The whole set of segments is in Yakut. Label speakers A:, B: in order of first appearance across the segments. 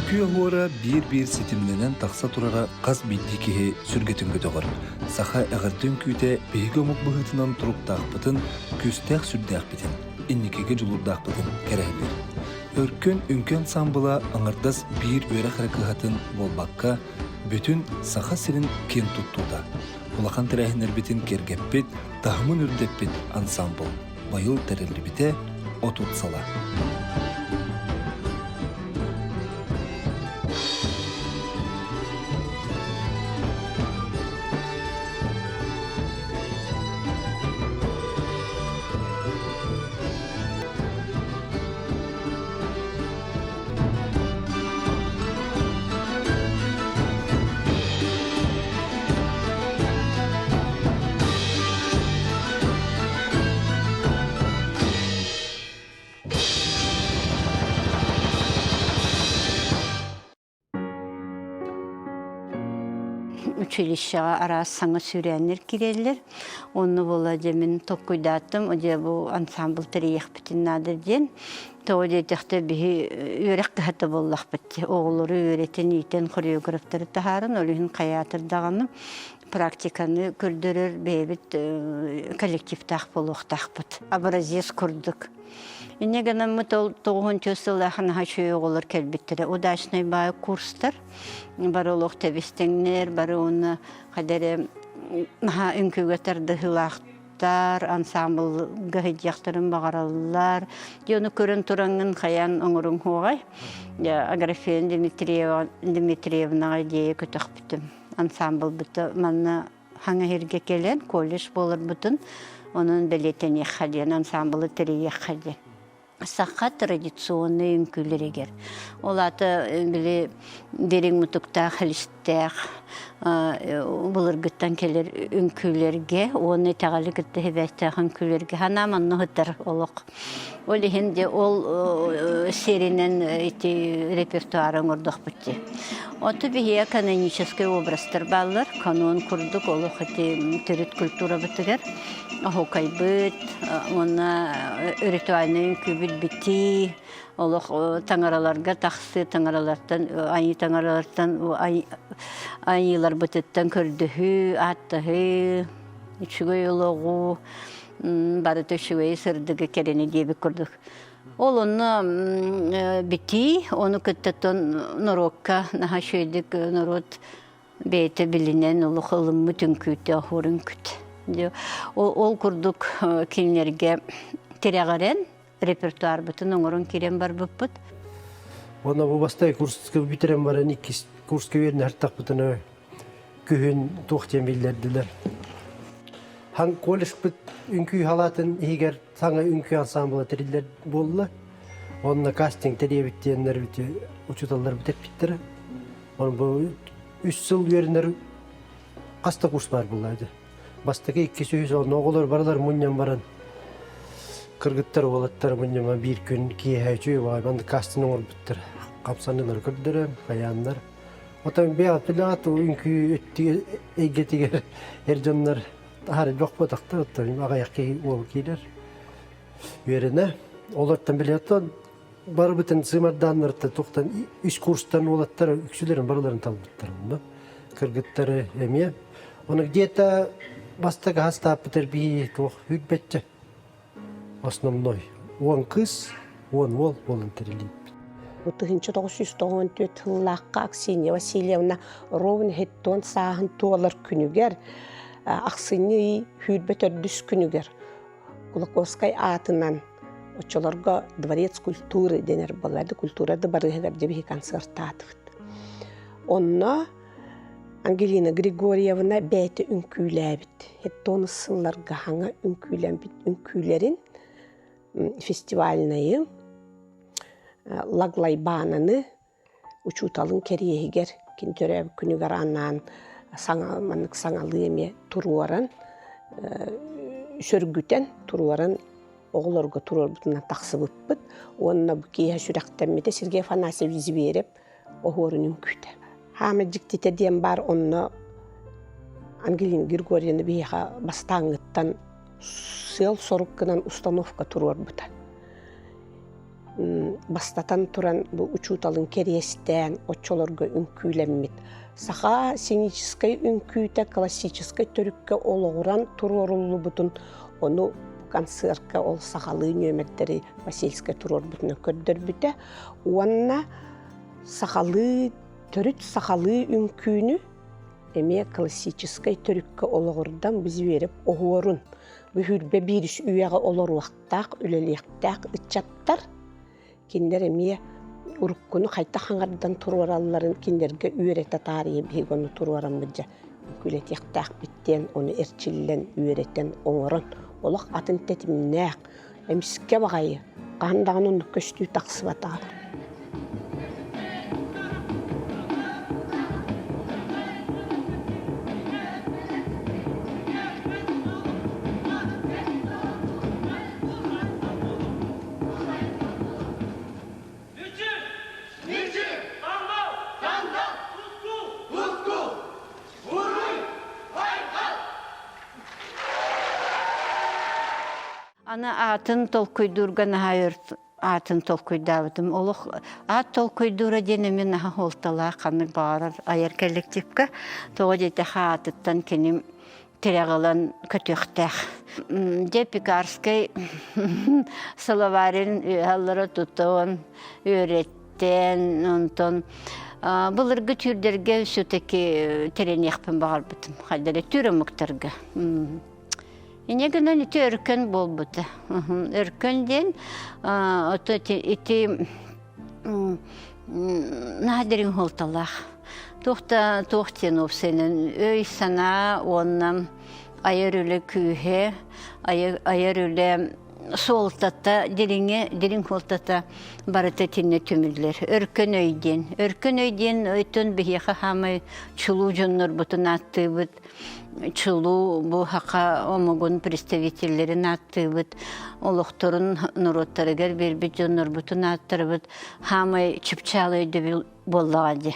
A: Үҥкүү оһуора биир-биир ситимнэнэн тахса турара хас биирдии киһи сүргэтин көтөҕөр. Саха эҕэрдэ үҥкүүтэ биһиги омук быһыытынан туруктаахпытын, күүстээх сүрдээхпитин, инникигэ дьулуурдаахпытын кэрэһилиир. Өркөн үҥкүү ансаамбыла аҥардас биир үөрэх эрэ кыһатын буолбакка, бүтүн Саха сирин киэн туттуута. Улахан тэрээһиннэрбитин киэргэппит, таһымын үрдэппит ансаамбыл быйыл тэриллибитэ 30 сыла.
B: Училищеҕа араас саҥа сүүрээннэр киирэллэр. Онно буола дьэ мин толкуйдаатым, дьэ бу ансамбль тэрийиэхпитин наада диэн. Тоҕо диэтэхтэ биһи үөрэх кыһата буоллахпыт дии. Оҕолору үөрэтэн, иитэн хореографтары таһааран, ол иһин хайаатар даҕаны практиканы көрдөрөр бэйэбит коллективтаах буолуохтаахпыт. Образец курдук. Инньэ гынаммыт ол тоҕуһунчу сыллаах наһаа үчүгэй оҕолор кэлбиттэрэ. Удачный баай курстар, бары олох тэбис-тэҥнэр, бары уонна хайда эрэ наһаа үҥкүүгэ тардыһыылаах ансаамбылга сылдьыахтарын баҕараллар. Дьэ ону көрөн тураҥҥын хайаан оҥоруҥ суоҕай. Дьэ Аграфена Дмитриева Дмитриевнаҕа идея көтөхпүтүм. Ансаамбылбыта манна хаҥа иһиргэ кэлэн колледж буоларбытын онон бэлиэтэниэххэ диэн ансаамбылы тэрийиэххэ диэн. Саха традиционнай үҥкүүлэригэр. Ол аата били дириҥ мутуктаах, илистээх былыргыттан кэлэр үҥкүүлэргэ уонна итэҕэли кытта сибээстээх үҥкүүлэргэ санаам онно сытар олох. Ол иһин дьэ ол сиэринэн ити репертуары оҥордохпут дии. Оту биһиэхэ каноническай образтар бааллар. Канон курдук олох ити төрүт культурабытыгар оһуокайбыт уонна ритуальнай үҥкүүбүт битии олох таҥараларга тахсыы таҥаралартан айыы таҥаралартан айыыларбытыттан көрдөһүү ааттаһыы үчүгэй олоҕу барыта үчүгэйи сырдыгы кэрэни диэбит курдук ол онно битии ону кытта норуокка наһаа үчүгэйдик норуот бэйэтэ билинэн олох ылыммыт үҥкүүтэ оһуор үҥкүт. Ол курдук кинилэргэ тирэҕирэн репертуарбытын оҥорон киирэн барбыппыт.
C: Уонна бу бастакы курска бүтэрэн баран иккис курска үөрэнэ сырыттахпытына күһүн туох диэн биллэрдилэр. Хан колледжпыт үҥкүү халаатын иһигэр саҥа үҥкүү ансаамбыла тэриллэр буолла. Онно кастинг тэрийэбит диэннэр учууталларбыт эппиттэрэ. Оны бу үс сыл үөрэнэр хас да курс баар буолла дьэ. Бастакы, иккис, үһүс онно оҕолор барылар мунньан баран кыргыттар, уолаттар мунньама биир күн киэһэ үчүгэй баҕайы маннык кастинг оҥорбуттар. Хамсаныылары көрдөрөн, хайааннар. Отон бэйэҕит үҥкүү эйгэтигэр эр дьоннор аһары бохпотохтор, оттон аҕыйах киһи уол киирэр. Үөрэнэ. Олортон билиэттэн барыбытын сыымардааннарыттан туохтан үс курстан уолаттар үксүлэрин барыларын талбыттар онно кыргыттары эмиэ ону где-то бастакы хастааппытар бии туох үүрбэччэ основной уон кыыс уон уол буолан тэрилииппит
D: 1994 сыллаахха Аксинья Васильевна ровно хеттон сааһын туолар күнүгэр ахсынньы ый сүүрбэ төрдүс күнүгэр Кулаковскай аатынан оччолорго дворец культуры дэнэр буолла культура дыбарыаһыгар дьэ биһи концертаатыбыт. Онно Ангелина Григорьевна бэйэтэ үҥкүүлээбит. Хеттонус сылларга хаҥа үҥкүүлэммит үҥкүүлэрин фестивальнайы Лаглайбаананы учууталын кэриэһигэр кини төрөөбүт күнүгэр анаан саҥа маннык саҥалыы эмиэ туруоран сөргүтэн туруоран оҕолорго туруорбутунан тахсыбыппыт уонна бу киэһэ сүрэхтэммитэ Сергей Афанасьевич Зверев оһуорун үҥкүүтэ. Хаама дьиктитэ диэн баар онно Ангелина Григорьевна биһиэхэ бастааҥҥыттан сыал-сорук гынан установка туруорбута. Бастатан туран бу учууталын кэриэстээн оччолорго үҥкүүлэммит. Саха сценическай үҥкүүтэ классическай төрүккэ олоҕуран туруоруллубутун ону концертка ол сахалыы нүөмэрдэри Васильскай туруорбутунан көрдөрбүтэ уонна сахалыы төрүт сахалыы үҥкүүнү эмиэ классическай төрүккэ олоҕурдан бу Зверев оһуорун бу сүүрбэ биирис үйэҕэ олоруохтаах, үлэлиэхтээх ыччаттар кинилэр эмиэ уруккуну хайдах хаҥардан туруоралларын кинилэргэ үөрэтэ таарыйа биһиги ону туруораммыт дьэ үҥкүүлэтиэхтээхпит диэн ону эрчиллэн үөрэтэн оҥорон олох атын тэтимнээх эмискэ баҕайы хаһан даҕаны оннук көстүү тахсыбатаҕа.
B: Аны аатын толкуйдуурга наһаа өр аатын толкуйдаабытым. Олох аат толкуйдуура диэн эмиэ наһаа суолталаах ханнык баҕарар айар коллективка. Тоҕо диэтэхэ аатыттан кини тирэх ылан көтүөхтээх. Дьэ Пекарскай словарин үөһэ тутан үөрэттэн онтон былыргы түүрдэргэ все-таки тэрэниэхпин баҕарбытым. Хайдары түүр омуктарга. Инньэ гынан ити өркөн буолбута. Өркөн диэн ото ити наһаа дириҥ суолталаах. Туох да туох диэн уопсайынан өй-санаа уонна айар үлэ күүһэ, айар үлэ суолтата дириҥэ, дириҥ суолтата барыта итиннэ түмүллэр. Өркөн өй диэн. Өркөн өй диэн өйтөн биһиэхэ хаамай чулуу дьоннорбутун ааттыыбыт. Чулуу бу саха омугун представителлэрин ааттыыбыт, олохторун норуоттарыгар биэрбит дьоннорбутун ааттарбыт хаамай чыпчаал өйдөбүл буоллаҕа дии.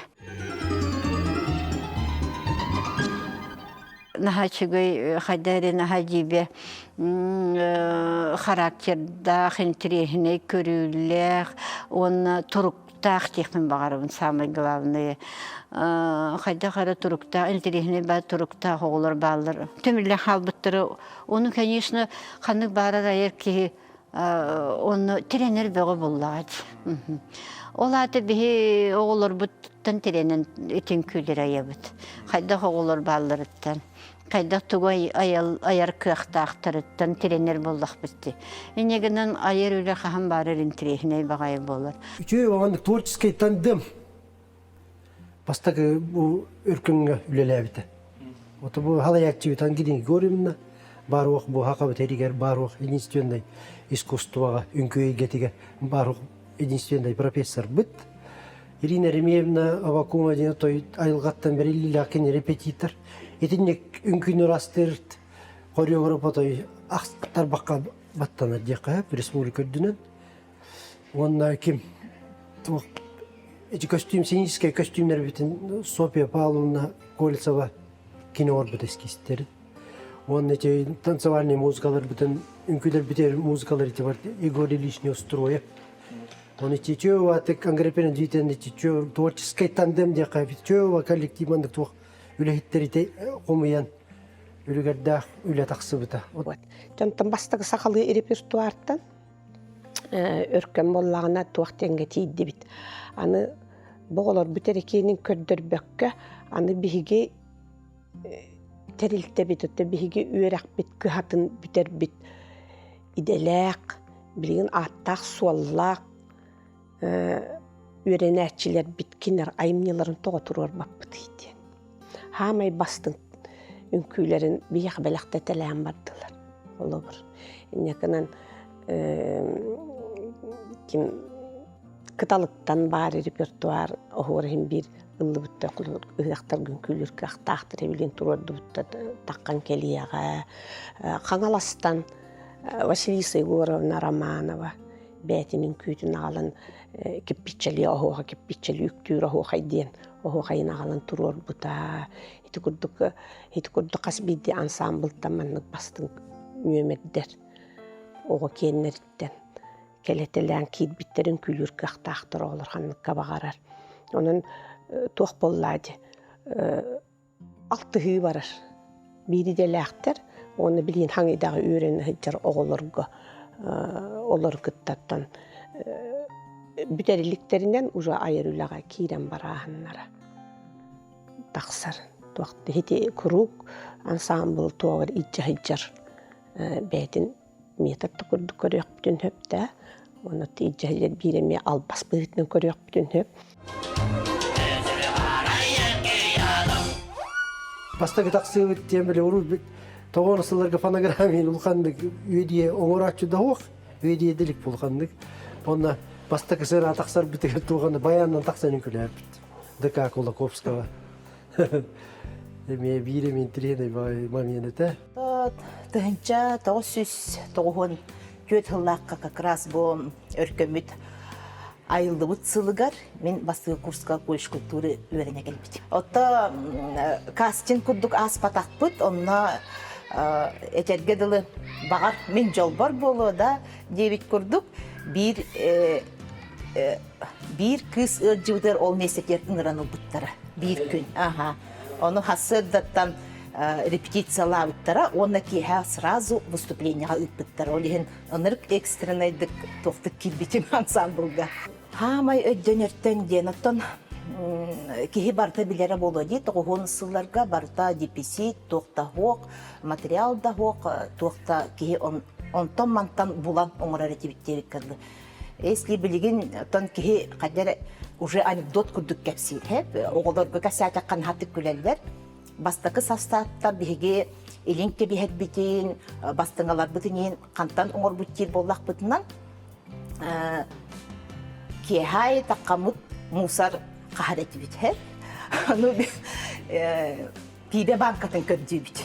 B: Наһаа үчүгэй хайда эрэ наһаа дьиибэ характердаах, интириэһинэй көрүүлээх уонна турук туруктаах диэхпин баҕарабын самое главное хайдах эрэ туруктаах интэриэһинэй баар туруктаах оҕолор бааллар түмүллэн хаалбыттара ону конечно ханнык баарар айар киһи онно тирэнэр бөҕө буллаҕа ол аата биһи оҕолорбуттан тирэнэн итин күүлэр айабыт хайдах оҕолор баалларыттан хайдах тугу айар кыахтаахтарыттан тирэнэр буоллахпыт дии. Инньэ гынан айар үлэ хаһан баарар интириэһинэй баҕайы буолар.
C: Үчүгэй оҕону творческий тандем бастакы бу өркөҥҥө үлэлээбитэ. Ото бу халайааччыбыт Ангелина Егоровна баар бу хакабыт эригэр баар единственный искусствоҕа үҥкүү эйгэтигэр баар единственный профессорбыт. Ирина Еремеевна Авакумова диэн той айылҕаттан бэриллиилээх кини репетитор. Итинник үҥкүүнү ырастыыр хореограф отой тарбахха баттанар диэххэ республика үрдүнэн. Уонна ким туох эти көстүүм сценическэй көстүүмнэрбитин Софья Павловна Колесова кини оҥорбут эскизтэрин. Уонна эти танцевальный музыкаларбытын үҥкүүлэрбитигэр музыкалар ити бар Егор Ильич Неустроев Оны Чечева Ангрепина дьиитэн Чечева творческий тандем диэххэ Чечева коллектив маннык туох үлэһиттэри хомуйан үлүгэрдээх үлэ тахсыбыта.
D: Дьонтон бастакы сахалыы репертуартан өркөн буоллаҕына туох диэҥҥэ тиийдибит. Аны бу оҕолорбут эрэ көрдөрбөккө, аны биһиги тэрилтэбит, биһиги үөрэхпит кыһатын бүтэрбит идэлээх, билигин ааттаах-суоллаах үөрэнээччилэрбит кинилэр айымньыларын тоҕо туруорбаппытый диэн. Хаамай бастыҥ үҥкүүлэрин биһиэхэ бэлэхтэтэлээн бардылар. Холобур, инньэ гынан ким кыталыктан баар репертуар оһуор иһин биир ыллыбытта ыһыахтарга үҥкүүлүүр кыахтаахтар эбилин туруордубутта таххан кэлиэҕэ Хаҥаластан Василиса Егоровна Романова бэйэтин үҥкүүтүн аҕалан киппиччэлии оһуоха киппиччэлии үктүүр оһуохай диэн оһуохайын аҕалан туруорбута. Ити курдук ити курдук хас биирдии ансаамбылтан маннык бастыҥ нүөмэрдэр оҕо киэннэриттэн. кэлэтэлээн киирбиттэрин күлүүр кыахтаахтар оҕолор ханныкка баҕарар. Онон туох буоллаа дии алтыһыы барар. Биир идэлээхтэр уонна билигин хаҥыйдаҕа үөрэнэ сылдьар оҕолорго олор кыттаттан бүтэриликтэринэн уже айар үлэҕэ киирэн барааһыннара тахсар. Туох ити куруук ансаамбыл туоҕар илдьэ сылдьар бэйэтин метод да курдук көрүөхпүтүн сөп да уонна илдьэ сылдьар биир эмиэ албас быһыытынан көрүөхпүтүн сөп.
C: Бастакы тахсыыбыт диэн били урут тоҕо сылларга фонограммин улаханнык үөдүйэ оҥорооччу да суох үөдүйэ делик улаханнык онно бастакы сыра тахсарбытыгар туоханы баянынан тахсан үҥкүлээбит ДК Кулаковского эмиэ биир эмиэ интириэһинэй момент этэ
E: 1994 сыллаахха как раз бу өркөммүт айыллыбыт сылыгар мин бастакы курска колледж культуры үөрэнэ кэлбитим. Отто кастинг курдук ааспатахпыт, онно этэргэ дылы баҕар мин дьолбор буолуо да диэбит курдук биир биир кыыс ыалдьыбытыгар ол миэстэтигэр ыҥыран ылбыттара биир күн. Аха. Ону сарсыардаттан репетициялаабыттара уонна киэһэ сразу выступлениеҕа ыыппыттара. Ол иһин ынырык экстреннайдык туохтук киирбитим ансамблга. Хаамай өйдөнөртөн диэн оттон киһи барыта билэрэ буолуо дии тоҕуһун сылларга барыта дефицит туох да суох материал да суох туох да киһи онтон мантан булан оҥорор этибит диэбиккэ дылы если билигин оттон киһи хайда эрэ уже анекдот курдук кэпсиир оҕолорго кэпсээтэххэ наһаа күлэллэр Бастакы састааптар биһиги илин кэбиһэрбитин, бастыҥаларбытын иһин хантан оҥорбут диир буоллахпытынан, киэһэ таххаммыт мусор хаһар этибит. Ону пиибэ бааҥкатын көрдүүбүт.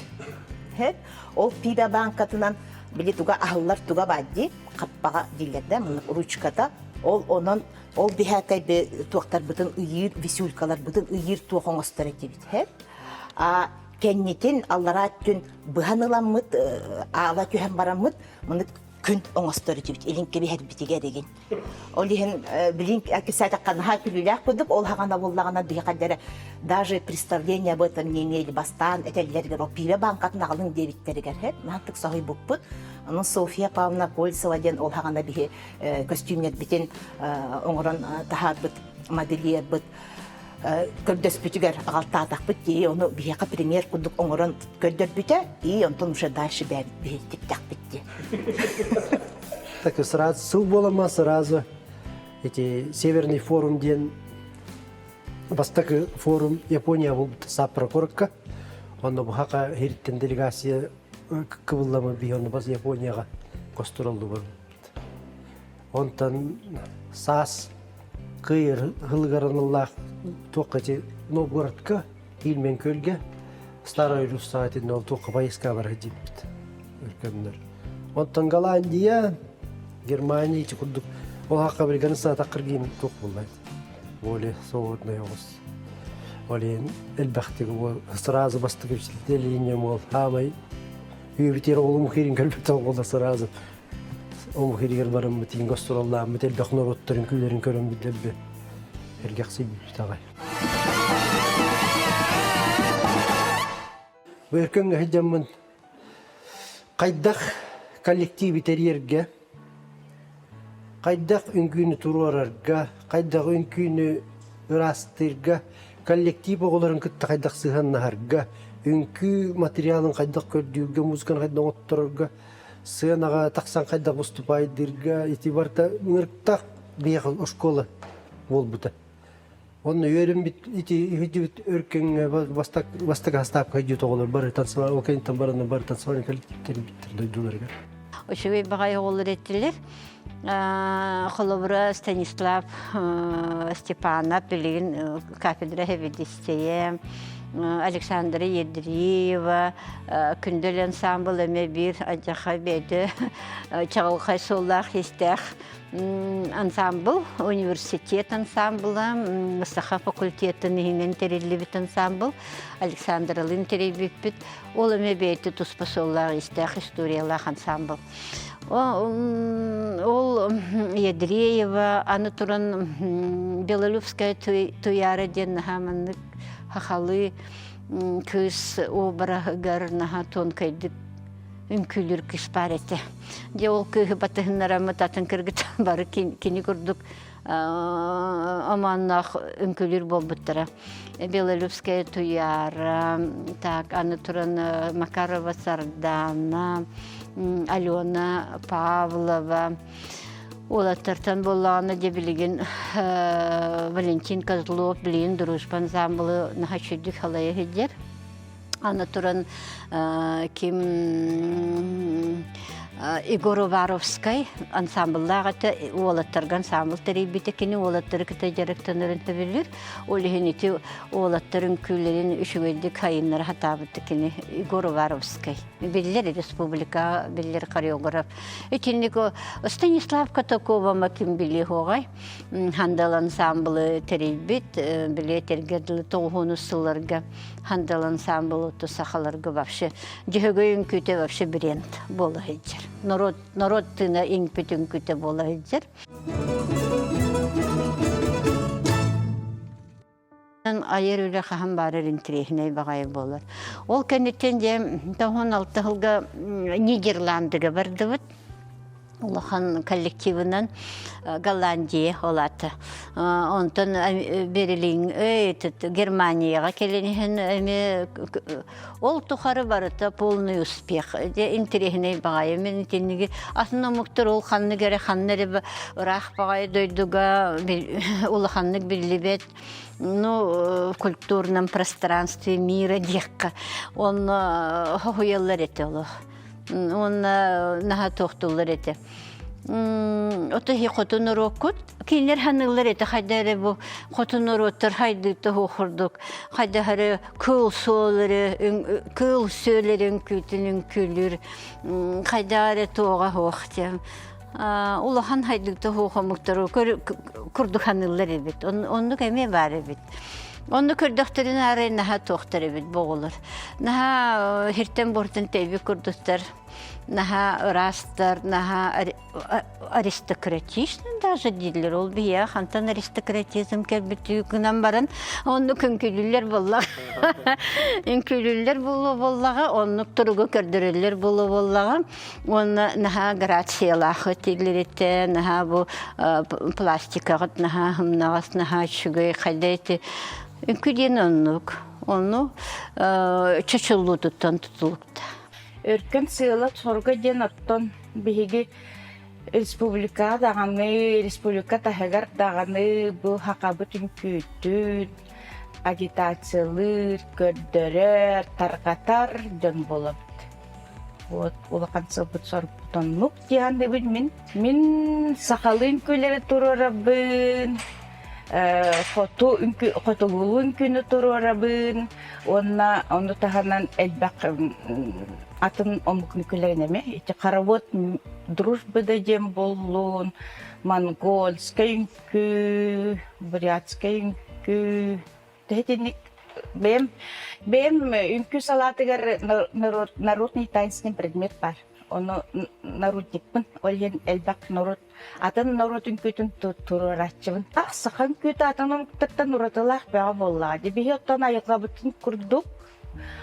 E: Ол пиибэ бааҥкатынан били туга аһыллар туга баар дии, хаппаҕа дииллэр да, ручката. Ол онон ол биһээкэй туохтарбытын ыйыыр, висюлькаларбытын ыйыыр туох оҥостор этибит. А кэннитин аллараа өттүн быһан ыламмыт, аала түһэн бараммыт, маны күн оҥостор этибит, илин кэбиһэрбитигэр игин. Ол иһин билин кэпсээтэххэ наһаа күлүүлээх курдук, ол хаҕана буоллаҕына биһиэхэ даже представление об этом не имели бастаан этэллэригэр ол пиибэ бааҥкатын аҕалыҥ диэбиттэригэр һэп наһааттык соһуйбуппут. Онон Софья Павловна Кольцева диэн ол хаҕана биһи көстүүмнэрбитин оҥорон таһаарбыт модельербыт көрдөспүтүгэр аҕалтаатахпыт дии ону биһиэхэ премьер курдук оҥорон көрдөрбүтэ и онтон уже дальше бэйэбит биһи тиктэхпит дии.
C: Так сразу сыл буолама сразу эти Северный форум диэн бастакы форум Япония буолбут Саппоро куоракка. Онно бу хака хириттен делегация кыбыллама биһи онно бас Японияга костураллубар Онтон саас кыайыр һылыгар аналлаах туохха ити Новгородка, Ильмен күөлгэ Старая Руссаҕа итиннэ ол туохха поездка бара сылдьыбыт өркөннөр. Онтон Голландия, Германия ити курдук ол хакка билигин саатаххыргиин туох буолла более свободный оҕус. Ол иһин элбэхтик сразу бастакы впечатление ол хаамай Үөбүтүгэр оҕолум киирин көрбүт оҕолор сразу омук иһигэр бараммыт иин гастроллааммыт элбэх норуоттарын күлэрин көрөн биллэрбит эргэхсийбиппит аҕай. Бу өркөҥҥө сылдьаммын хайдах коллективи тэрийэргэ, хайдах үҥкүүнү туруорарга, хайдах үҥкүүнү ыраастыырга, коллектив оҕолорун кытта хайдах сыһыаннаһарга, үҥкүү материалын хайдах көрдүүргэ, музыканы хайдах оҥотторорго, сыанаҕа тахсан хайдах выступайдыырга ити барыта ыҥырыктаах биһиэхэ оскуола буолбута. Онно үөрэммит ити иһдибит өркөҥҥө бастак бастакы астаапка дьиэт оҕолор бары танцевал ол кэнниттэн баран бары танцевальный коллективтэр биттэр дойдуларыгар.
B: Үчүгэй баҕайы оҕолор этилэр. Холобура Станислав Степанов билигин кафедра сэбиэдиссэйэ, Александра Едриева, Күндэл ансамбл эмиэ биир адьаха бэйэтэ чаҕылхай суоллаах-иистээх ансамбл, университет ансамбла, саха факультетын иһинэн тэриллибит ансамбл, Александралыын тэрийбиппит. Ол эмиэ бэйэтэ туспа суоллаах-иистээх историялаах ансамбл. Ол Ядреева аны туран Белолюбская Туяра диэн наһаа маннык хахалыы кыыс обраһыгар наһаа тонкайдык үҥкүүлүүр кыыс баар этэ. Дьэ ол кыыһы батыһыннараммыт атын кыргыттар бары кини курдук омоонноох үҥкүүлүүр буолбуттара. Белолюбская Туяра, так аны туран Макарова Сардана, Алена Павлова, уолаттартан буоллаҕына дьэ билигин Валентин Козлов билигин дружба ансамблы наһаа үчүгдүк халайа сылдьар. Аны туран ким Егор Уваровскай ансамбллаах этэ, уолаттарга ансамбл тэрийбитэ, кини уолаттары кытта дьарыктанарын сөбүлүүр. Ол иһин ити уолаттар үҥкүүлэрин үчүгэйдик хайыннара сатаабыта кини Егор Уваровскай. Биллэр республика, биллэр хореограф. Итинник Станислав Катакова ким билиэһоҕай Хандал ансамблы тэрийбит, били этэргэ дылы тоҕуһуонус сылларга Хандал ансамбл оту сахаларга вообще дьөһөгөй үҥкүүтэ вообще бренд буола сылдьар. Народ, народ тыына иҥпит үҥкүүтэ буола сылдьар. Айар үлэ хаһан баарар интириэһинэй баҕайы буолар. Ол кэнниттэн дьэ 96 сылга Нидерландыга бардыбыт. Улахан коллективынан Голландия ол аата. Онтон Берлин, Германияҕа кэлэн иһэн эмиэ ол тухары барыта полный успех. Дьэ интириэһинэй баҕайы. Мин итинниги атын омуктар ол ханнык эрэ ханна эрэ ыраах баҕайы дойдуга улаханнык биллибэт ну, в культурном пространстве мира диэххэ онно хоһуйаллар этэ олох. Уонна наһаа туохтууллар этэ. Ото хи хотун уруоккут кинилэр ханыыллар этэ хайда эрэ бу хотун уруоттар хайдыыта курдук хайда эрэ кыыл суолары кыыл сүөлэри үҥкүүтүн үҥкүүлүүр хайда эрэ туоҕа суох диэн улахан хайдыыта суох омуктары курдук ханыыллар эбит оннук эмиэ баар эбит Онно көрдөхтөрүнэ арай наһаа туохтар эбит бу оҕолор. Наһаа хиртэн-буортан тэйбит курдуктар, наһаа ыраастар, наһаа аристократичный даже дииллэр. Ол биһиэхэ хантан аристократизм кэлбит гынан баран, оннук үҥкүүлүүллэр буоллаҕа. Үҥкүүлүүллэр буолуо буоллаҕа, оннук туругу көрдөрөллөр буолуо буоллаҕа. Уонна наһаа грациялаах этиллэритэ, наһаа бу пластикаҕыт наһаа һымнаҕас, наһаа үчүгэй, хайда ити үҥкүү диэн оннук. Ону чочуллуутуттан тутулукта.
F: Өркөн сыала сорго диэн оттон биһиги республика даҕаны, республика таһыгар даҕаны бу хахабыт үҥкүүтүн агитациялыыр, көрдөрөр, тарҕатар дьон буолабыт. Вот улахан сылбыт сорукпут оннук диэхандыбын мин. Мин сахалыы үҥкүүлэри туруорабын, хоту үҥкүү, хотугулуу үҥкүүнү туруорабын уонна ону таһынан элбэх атын омук үҥкүүлэрин эмиэ. Ити хоровод дружбы да диэн буоллун, монгольскай үҥкүү, бурятскай үҥкүү, Итинник бэйэм бэйэм үҥкүү салаатыгар народный таинственный предмет баар. Ону народникпын. Ол иһин элбэх норуот атын норуот үҥкүүтүн туруорааччыбын. Ах, саха үҥкүүтэ атын омуктартан уратылаах бөҕө буоллаҕа. Дии биһи оттон айылҕабытын курдук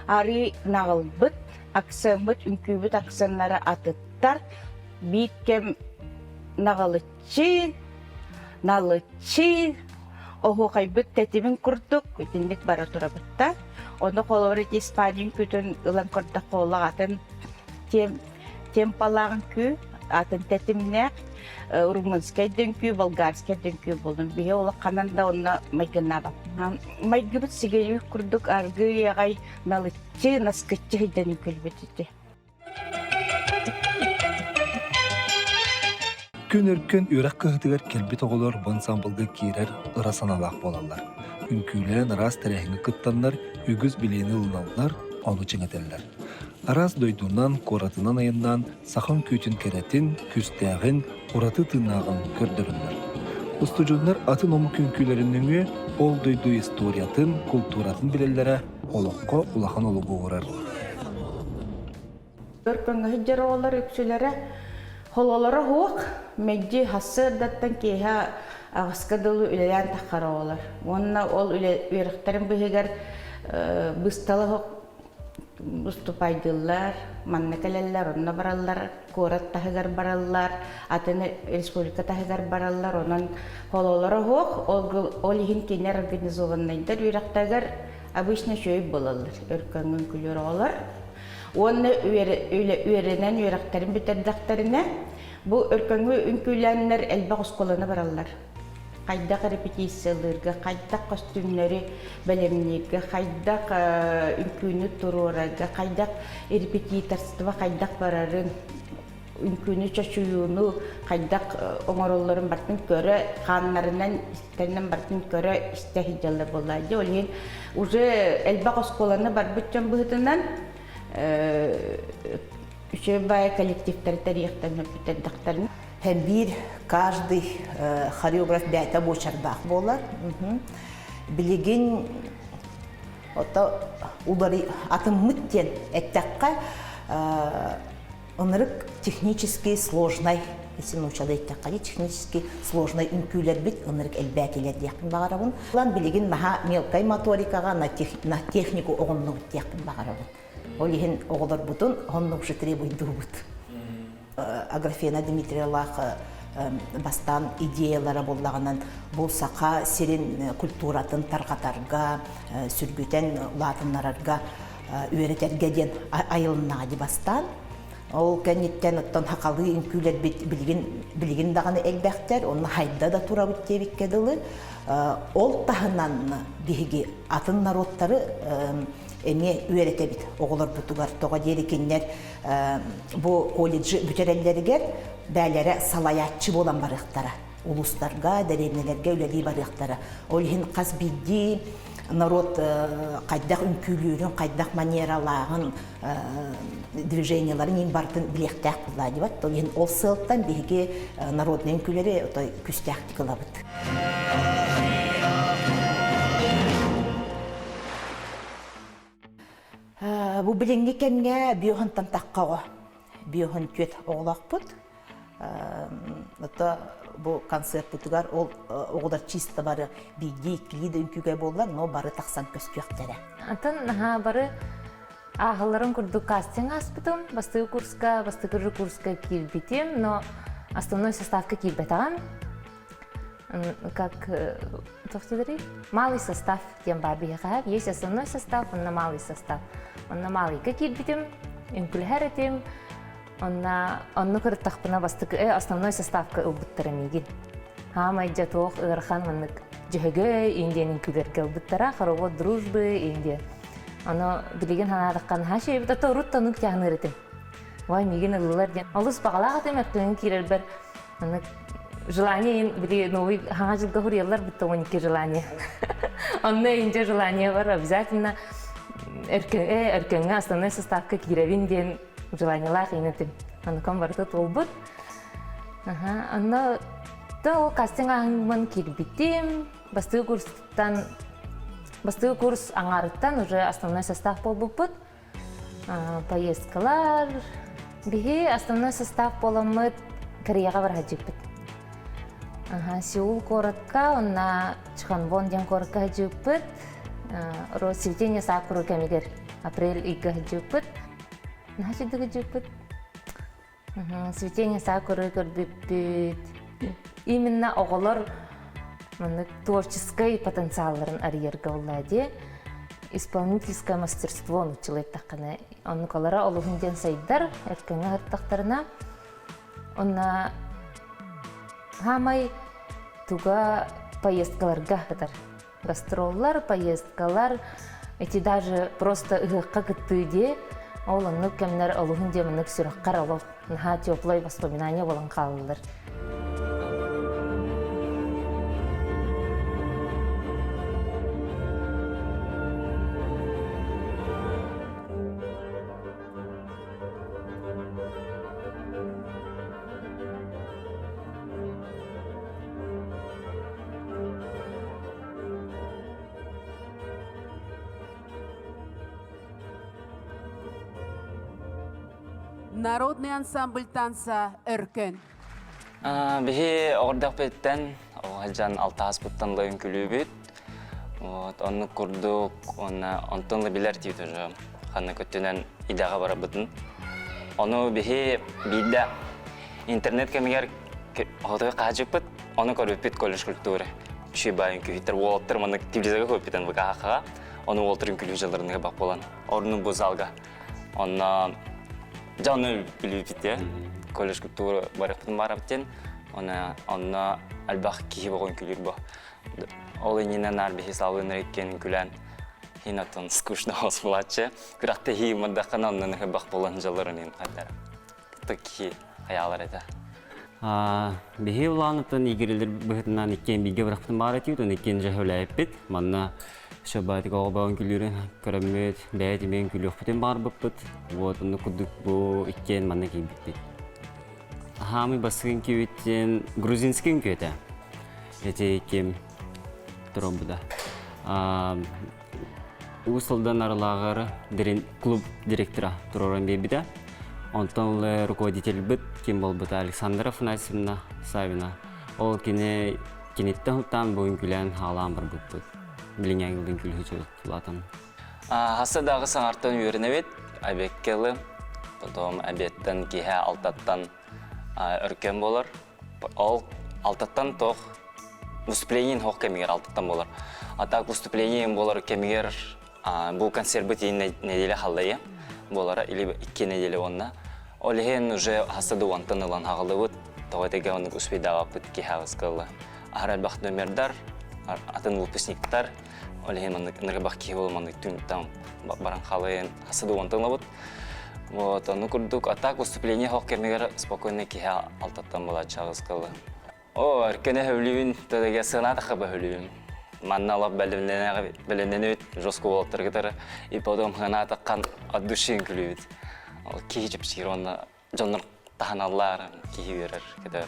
F: арыы наҕылбыт, акцеммыт, үҥкүүбүт акценнара атыттар. Биир кэм наҕылыччы, налыччы, оһуохайбыт тэтимин курдук итинник бара турабыт да. Ону холобур ити Испания үҥкүүтүн ылан көрдөххө олох атын тем, темпалаах үҥкүү, атын тэтимнээх, румынскай да үҥкүү, болгарскай да үҥкүү буоллун. Биһи олох ханан да онно майгыннаабаппыт. Майгыбыт сигэрии курдук аргыый аҕай налыччы, наскыччы сылдьан үҥкүүлбүт ити.
A: Күн өркөн үөрэх кыһатыгар кэлбит оҕолор бу ансаамбылга киирэр ыра санаалаах буолаллар. Үҥкүүлээн араас тэрээһиҥҥэ кыттаннар үгүс билиини ылыналлар, ону чиҥэтэллэр. Араас дойдунан, куоратынан айаннаан саха үҥкүүтүн кэрэтин, күүстээҕин, ураты тыыннааҕын көрдөрөллөр. Устудьуоннар атын омук үҥкүүлэрин нөҥүө ол дойду историятын, култууратын билэллэрэ олоххо улахан олугу уурар.
F: Өркөҥҥө сылдьар оҕолор үксүлэрэ. Хололоро суох, мэлдьи сарсыардаттан киэһэ аҕыска дылы үлэлээн таххар оҕолор. Уонна ол үлэ үөрэхтэрин быыһыгар быстала суох уступайдыыллар, манна кэлэллэр, онно бараллар, куорат таһыгар бараллар, атын республика таһыгар бараллар. Онон хололоро суох, ол, ол иһин кинилэр организованнайдар үөрэхтэригэр обычно үчүгэй буолаллар, өркөҥҥүн күлүөр оҕолор. Уонна үөрэнэн үөрэхтэрин бүтэрдэхтэринэ, бу өркөҥҥү үҥкүүлээннэр элбэх оскуоланы бараллар. Хайдах репетициялыырга, хайдах көстүүмнэри бэлэмнииргэ, хайдах үҥкүүнү туруорарга, хайдах репетиторство хайдах барарын, үҥкүүнү чочуйууну хайдах оҥороллорун барытын көрө, хааннарынан истэринэн барытын көрө истэ сылдьаллар буоллаа дии. Ол иһин уже элбэх оскуоланы барбыт дьон быһыытынан үчүгэй баайы коллективтары тэрийиэхтэрин бүтэрдэхтэрин.
E: Һэм биир каждый хореограф бэйэтэ буочардаах буолар. Билигин ото улары атыммыт диэн эттэххэ Ынырык технически сложнай, если научалы эттэххэ, технически сложнай үҥкүүлэрбит ынырык элбээтилэр диэхпин баҕарабын. Ылан билигин наһаа мелкай моторикаҕа на, на технику оҕоннубут диэхпин баҕарабын. Ол иһин оҕолорбутун оннук же требуйдуубут. Аграфена Дмитриевалаах бастаан идеялара буоллаҕынан бу саха сирин культуратын тарҕатарга, сүргүтэн улаатыннарарга үөрэтэргэ диэн айылыннаҕа дии бастаан. Ол кэнниттэн оттон хахалыы үҥкүүлэрбит билигин билигин даҕаны элбэхтэр, онно хайда да турабыт диэбиккэ дылы. Ол таһынан биһиги атын норуоттары эмиэ үөрэтэбит оҕолорбутугар. Тоҕо диэри кинилэр бу колледжы бүтэрэллэригэр бээлэрэ салайааччы буолан барыахтара. Улуустарга, дэриэбинэлэргэ үлэлии барыахтара. Ол иһин хас биирдии норуот хайдах үҥкүүлүүрүн, хайдах манералааҕын, движениеларын иин барытын билиэхтээх буоллаа диэбэт. Ол иһин ол сыалтан биһиги народнай үҥкүүлэри отой күүстээхтик ылабыт. Бу билиҥҥи кэмҥэ биохонтон тахха оҕо. Биохон түөт оҕолоохпут. Ото бу концертпытыгар ол оҕолор чисто бары биирдии иккилии да үҥкүүгэ буоллар, но бары тахсан көстүөхтэрэ.
G: Атын наһаа бары ааһалларын курдук кастинг ааспытым. Бастакы курска, бастакы курска киирбитим, но основной составка киирбэтэҕим. Как малый состав диэн баар биһиэхэ. Есть основной состав, онно малый состав. Онно малыйга киирбитим, үҥкүлэһэр этим. Онно онно кырыттахпына бастакы основной составка ылбыттара миигин. Хаамай дьэ туох ыарахан маннык дьөһөгөй индиянин күлэргэ ылбыттара, хоровод дружбы индия. Ону билигин санаатахха наһаа үчүгэйбит, ото урут тонук тяхныыр этим. Ой, миигин ыллылар диэн. Олус баҕалаах этим, өртөнөн киирэрбэр маннык желание ин били новый хаҥа дьылга хуруйаллар бутта 12 желание. Онно инде желание бар обязательно өркөҥҥө основной составка киирэбин диэн желаниелаах иинэтим. Онукам барыта туолбут. Онно то ол кастинг ааһыҥмын киирбитим. Бастакы курстан бастакы курс аҥаарыттан уже основной состав буолбуппут. Поездкалар биһи основной состав буоламмыт Кореяҕа бара сылдьыппыт. Сеул куоракка уонна Чханвон диэн куоракка сылдьыппыт. Цветение сакуры кэмигэр апрель ыйга сылдьыппыт. Наһаа сырдык сылдьыппыт. Цветение сакуры көрбүппүт. Именно оҕолор маннык творческай потенциалларын арыйарга буолла дии. Исполнительское мастерство нууччалыы эттэххинэ оннукалара олуһун диэн сайдар, эркэҥҥэ аһыттахтарына. Онно хаамай туга поездкаларга ытар. Гастроллар, поездкалар, эти даже просто ыһыахха кыттыы дии. Ол оннук кэмнэр олуһун диэн маннык сүрэххэр олох наһаа теплай воспоминание буолан хаалаллар.
H: Народный ансамбль танца «Өркөн».
I: Биһи оҕордохпүттэн оҕо алтааспыттан лайын күлүүбүт. Вот, оннук курдук, уонна онтон да билэр тиит уже ханна көттүнэн идэҕэ барабытын. Ону биһи биирдэ интернет кэмигэр хотуй хаачыппыт, ону көрбүппүт колледж культуры. Үчүй баайын күһүттэр уолаттар маннык телевизорга көрбүтэн ВКХ-ҕа, ону уолтарын күлүү дьалларыныга бак болан, орну бу залга. Онно дьэ ону билбиппит колледж культура барыппытын барабыттен, оны онно альбах киһи боҕун күлүр бо. Ол иннинэ наар биһи салгыннар иккиэн күлэн хин оттон скучно хос булааччы. Күрэхтэһии мырдаххана оннун ыһыбах буолан дьалларын иһин хайдара. Киһи хайаалар этэ.
J: Биһи улаанытын игирилер быһытынан иккиэн бииргэ бырахпытын баар этибит, оны иккиэн дьэ үлээппит. Манна шабатик оҕо баҕын күлүүрүн көрөммүт, бэйэ тимиэн күлүөхпүтүн баҕарбыппыт. Вот онну курдук бу иккиэн манна киирбиппит. Хаамый басыгын киирбиттен грузинский үҥкүүтэ. Эти ким туробуда. Уус Алдан Арылааҕар клуб директора туруоран биэрбитэ. Онтон руководительбыт ким буолбута Александра Афанасьевна Савина. Ол кини киниттэн хутаан бу үҥкүүлээн хаалаан барбыппыт. Билиҥҥэ үҥкүүлүһү улаатан.
I: Хаса дағы саҥартан үөрэнэбит, обедке ылы, потом обедтан киһэ алтаттан өркөн болар. Ол алтаттан тох выступлениен хох кэмигэр алтаттан болар. А так выступлением болар кэмигэр бу концерт неделя халлайы болара или икки неделя онна. Ол иһин уже хаса дуантан ылан хаҕылыбыт, тоҕо теге оннук успейдаабаппыт киһи кылла. Аһар элбэх номердар, атын выпускниктар, ол иһин маннык нырбах киһи бол маннык түн баран халайын хаса дуантан ылабыт. Вот, ону курдук, а так выступление хох кэмигэр спокойно киһи алтаттан булааччаҕыс кылы. О, өркөнө хөблүүн, төдеге сынаатаха бөһүлүүм. Манна олох бэлэмнэнэбит, жестко уолаттаргытары, и потом хынаатаккан от души үҥкүлүүбүт. Ол киһи чэпчиир уонна дьоннор таһыналлар, киһи үөрэр, көтөр.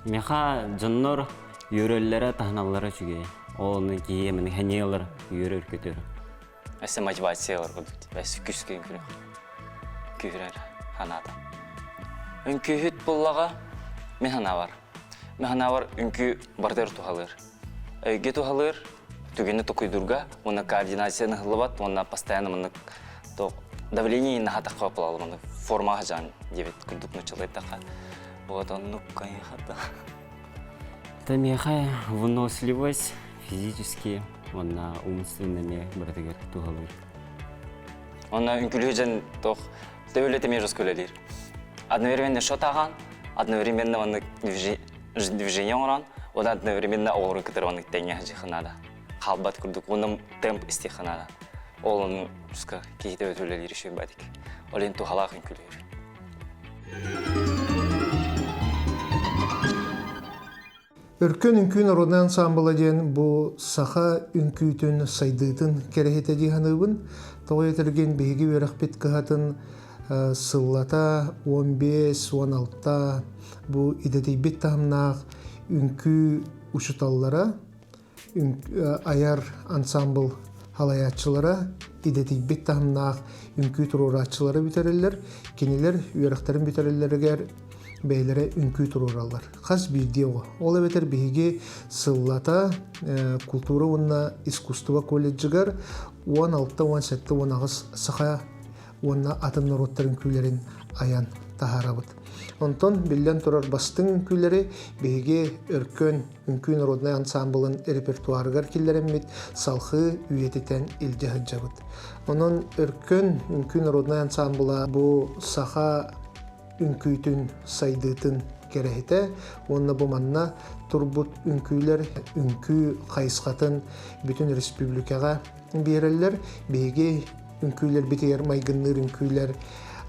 J: Миэхэ дьоннор үөрэллэрэ, таһыналлара үчүгэй. Ол ону киһи эмини хэньиэлэр үөрэр көтөр.
I: Өссө мотивация ылар курдук. Өссө күүскэ үҥкүрү. Күүһүрэр ханаата. Үҥкүүһүт буллаҕа мин санаабар. Мин санаабар үҥкүү барытыгар туһалыыр. Өйгө туһалыыр, түгэни токуйдурга уонна координацияны ыһыллыбат уонна постоянно маннык давление наһатахха буолалар маннык формаҕа садьаан диэбит курдук нуччалыйтахха. Вот оннук кайхата.
J: Это миэхэ выносливость физически уонна умственно эмиэ барытыгар туһалыыр.
I: Онно үҥкүлүү дьэн туох төбөлөтө эмиэ жестко үлэлиир. Одновременно шот ааҕан, одновременно маннык движение оҥорон, уонна одновременно оҕолорун кытары маннык тэҥҥэ садьыахха наада. Хаалбат курдук, уонна темп истиэххэ наада. Ол ону жестко киһи төбөтө үлэлиир үчүгэй бадик. Ол иһин туһалаах үҥкүлүүр.
K: Өркөн үҥкүү народнай ансаамбыла диэн бу саха үҥкүүтүн сайдыытын кэрэһитэ дии саныыбын. Тоҕо этэргин биһиги үөрэхпит кыһатын сыллата 15-16 бу идэтийбит таһымнаах үҥкүү учууталлара айар ансаамбыл халайааччылара идэтийбит таһымнаах үҥкүү туруорааччылара бүтэрэллэр. Кинилэр үөрэхтэрин бүтэрэллэригэр бэйэлэрэ үҥкүү туруораллар. Хас биирдии оҕо. Ол эбэтэр биһиги сыллата култуура уонна искусство колледжыгар 16, 17, 18 саха уонна атын норуоттар үҥкүүлэрин айан таһаарабыт. Онтон биллэн турар бастыҥ үҥкүүлэри биһиги Өркөн үҥкүү народнай ансаамбылын репертуарыгар киллэрэммит салхыы үйэтитэн илдьэ сылдьабыт. Онон Өркөн үҥкүү народнай ансаамбыла бу саха үҥкүүтүн сайдыытын кэрэһитэ уонна бу манна турбут үҥкүүлэр үҥкүү хайысхатын бүтүн республикаҕа биэрэллэр. Биһиги үҥкүүлэрбитигэр майгынныыр үҥкүүлэр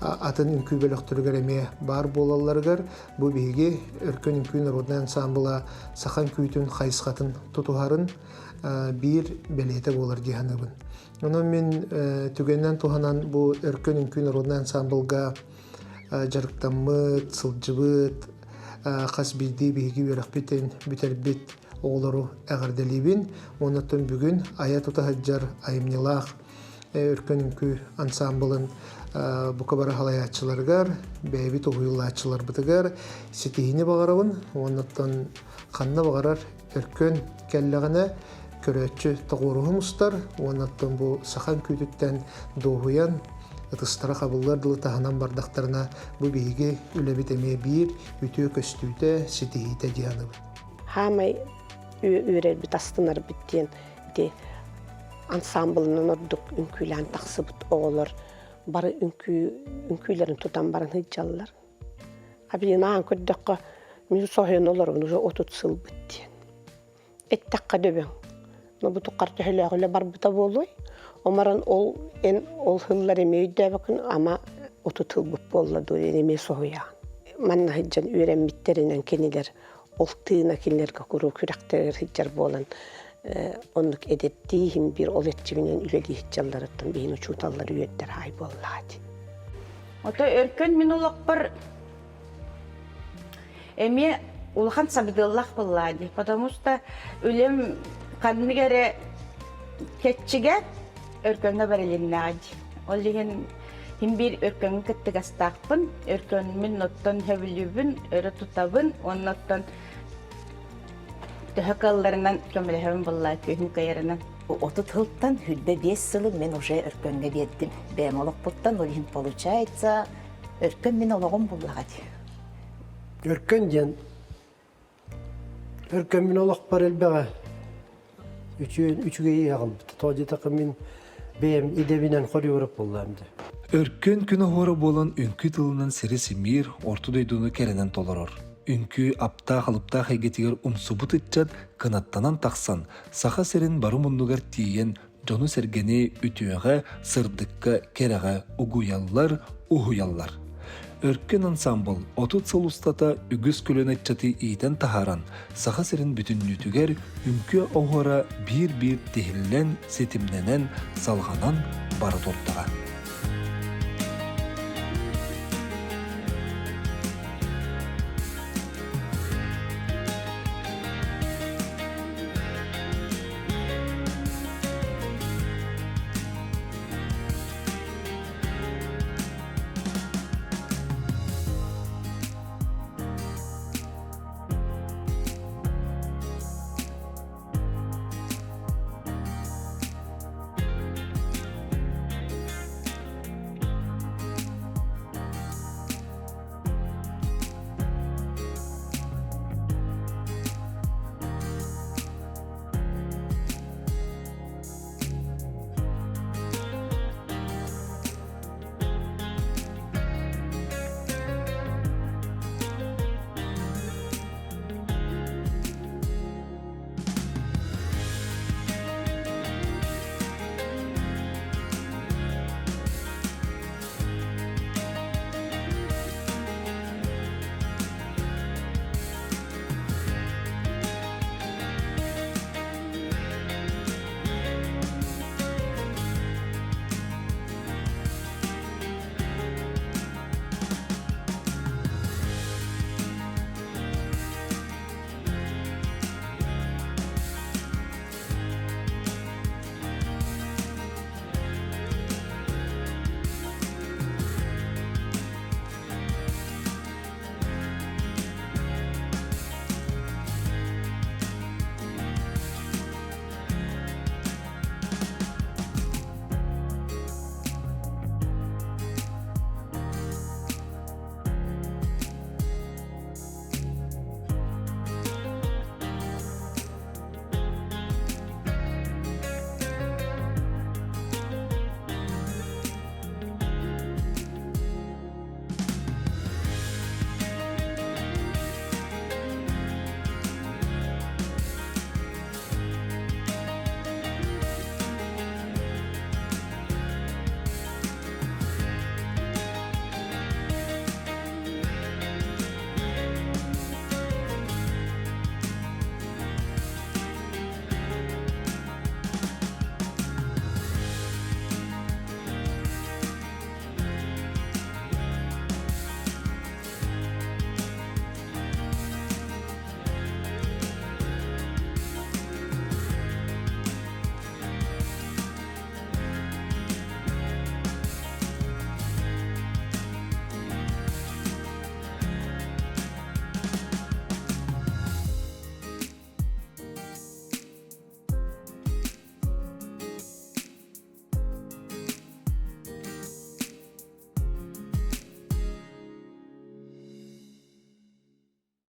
K: атын үҥкүү бөлөхтөрүгэр эмиэ баар буолалларыгар бу биһиги Өркөн үҥкүү народнай ансаамбыла саха үҥкүүтүн хайысхатын тутуһарын биир бэлиэтэ буолар дии саныыбын. Онон мин түгэнинэн туһанан бу Өркөн үҥкүү народнай ансаамбылга дьарыктаммыт, сылдьыбыт, хас биирдии биһиги үөрэхпитин бүтэрбит оҕолору эҕэрдэлиибин. Оннуттан бүгүн айа тута сылдьар айымньылаах Өркөн үҥкүү ансаамбылын бука бары халайааччыларыгар, бэйэбит уһуйуллааччыларбытыгар ситиһиини баҕарабын. Уоннаттан ханна баҕарар өркөн кэллэҕинэ көрөөччү тоҕуоруһу мустар уоннаттан бу саха үҥкүүтүттэн дуоһуйан ытыстара хабыллар дылы таһынан бардахтарына бу биһиги үлэбит эмиэ биир үтүө көстүүтэ, ситиһиитэ дии саныыбын.
D: Хаамай үөрэрбит, астынарбыт диэн ити ансаамбылынан ордук үҥкүүлээн тахсыбыт оҕолор бары үҥкүү үҥкүүлэрин тутан баран сылдьаллар. Абинаан көрдөххө, мин соһуйан олоробун уже 30 сылбыт диэн. Эттэххэ дөбөҥ. Но бу туххар төһөлөөх үлэ барбыта буолуой? Омаран ол эн ол сыллар эмиэ өйдөөбөккүн ама 30 ылбыт буолла дуо диэн эмиэ соһуйаҕын. Манна сылдьан үөрэммиттэринэн кинилэр ол тыына кинилэргэ куруук күрэхтэригэр сылдьар буолан оннук эдэрдии иһин биир ол эрчиминэн үлэлии сылдьалларыттан биһин учууталлар үөрдэр аай буоллаҕа дии.
F: Ото өркөн мин олохпор эмиэ улахан сабыдыаллаах буоллаа дии, потому что үлэм ханнык эрэ кэччигэ өркөҥҥө бэрилиннэҕэ дии. Ол иһин Мин биир өркөҥҥө кыттыгастаахпын, өркөнмүн оттон сөбүлүүбүн, өрө тутабын уонна оттон төһө кыалларынан көмөлөһөбүн буоллаа күһүн кыайарынан.
E: 30 сылтан 25 сылы мен уже өркөҥҥө биэрдим. Бэйэм олохпуттан ол иһин получается өркөн мин олоҕум буллаҕа дии.
C: Өркөн диэн Өркөн мин олохпор элбэҕэ үчүгэйи аҕалбыта. Тоҕо диэтэххэ мин бэйэм идэбинэн хореограф буоллаам дии.
A: Өркөн күн оһуора буолан үҥкүү тылынан сири симиир, орто дойдуну кэрэнэн толорор. Үҥкүү аптаах-алыптаах эйгэтигэр умсубут ыччат кынаттанан тахсан, Саха сирин бары муннугар тиийэн дьону-сэргэни үтүөҕэ, сырдыкка, кэрэҕэ угуйаллар, уһуйаллар. Өркөн ансаамбыл 30 сыл устата үгүс көлүөнэ ыччаты иитэн таһааран, Саха сирин бүтүннүүтүгэр үҥкүү оһуора биир-биир тиһиллэн, ситимнэнэн, салҕанан бара турдаҕа.